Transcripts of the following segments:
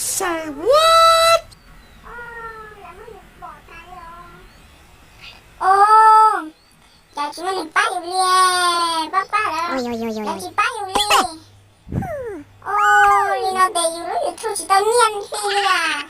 Say what? Os, cas tsis muaj neeg pab yus li, pab pab lawv, lawv tsis pab yus li. Os, li no ces yus lub YouTube tsis tau nyiaj li li as.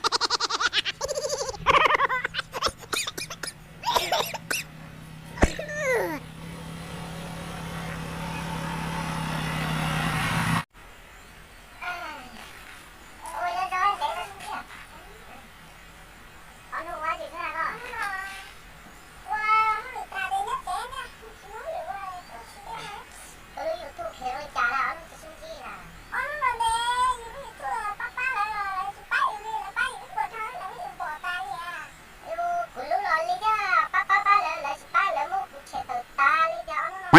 Kuv lub los li thiab, pab pab pab lawv, lawv tsis pab lawv muab kuv tshem tawm tas li cas ob hnub no.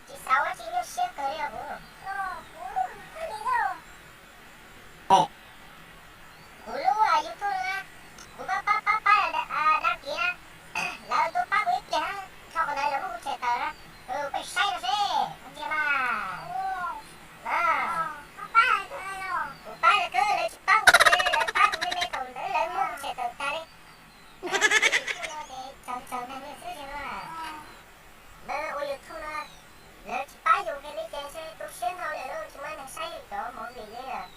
Tsis xav ua tsis nyuaj siab kawg li os kuv. Kuv lub YouTube na, kuv pab pab pab pab đăng ký na, lawv tuaj pab kuv ib pliag, txog qhov ntawd lawv muab kuv tshem tawm na. Peb saib no seb ntsia mas. Kuv pab lawv kawg, lawv tsis pab kuv li, lawv pab kuv me me thaum ntawd lawv muab kuv tshem tawm tas li. Txawv txawv neeg li xwb. Lawv ua YouTube no, lawv tsis pab yus kiag li ces ntshe tu siab ntau lawm lauj, tsis muaj neeg saib yus cov movie li lawm.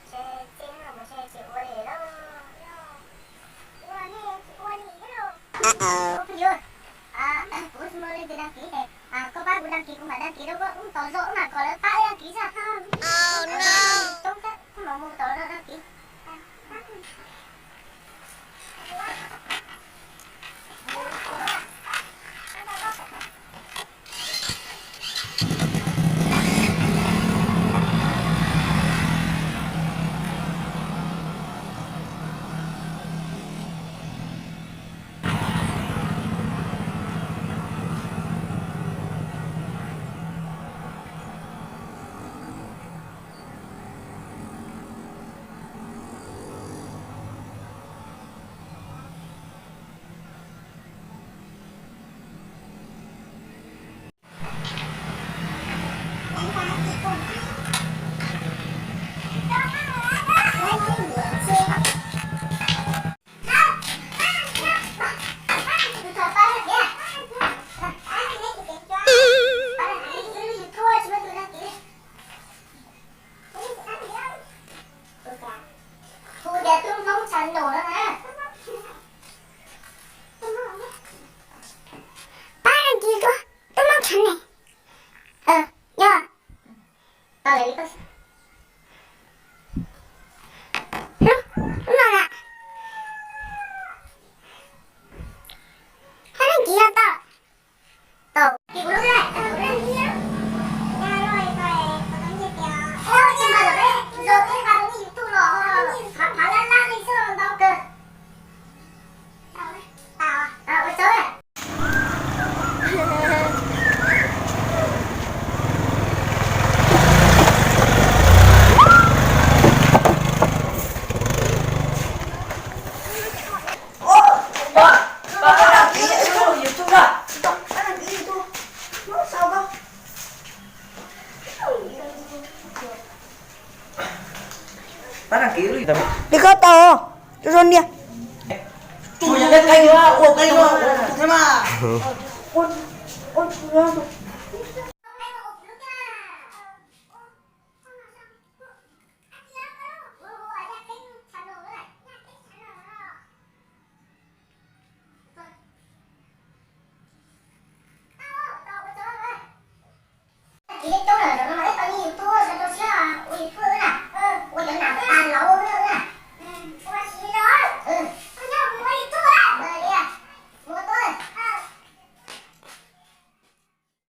Ntshe txij hnub no mus ntshe tsis ua li lauj. Ua li tsis ua li thiab lauj. Ua phooj ywg, kuv tsis muaj leej twg đăng ký ces koj pab kuv đăng ký, kuv mam đăng ký rau koj, wb tos zog wb mam kom lawv pab wb đăng ký xwb. Coob thiab, wb mam mus tos zog đăng ký. Hu tias tub Hmoob channel no na. Pab đăng ký tuaj, tub Hmoob channel. Yog. Hnub no na, pab đăng ký no tau. Li koj tau, tso tso niag.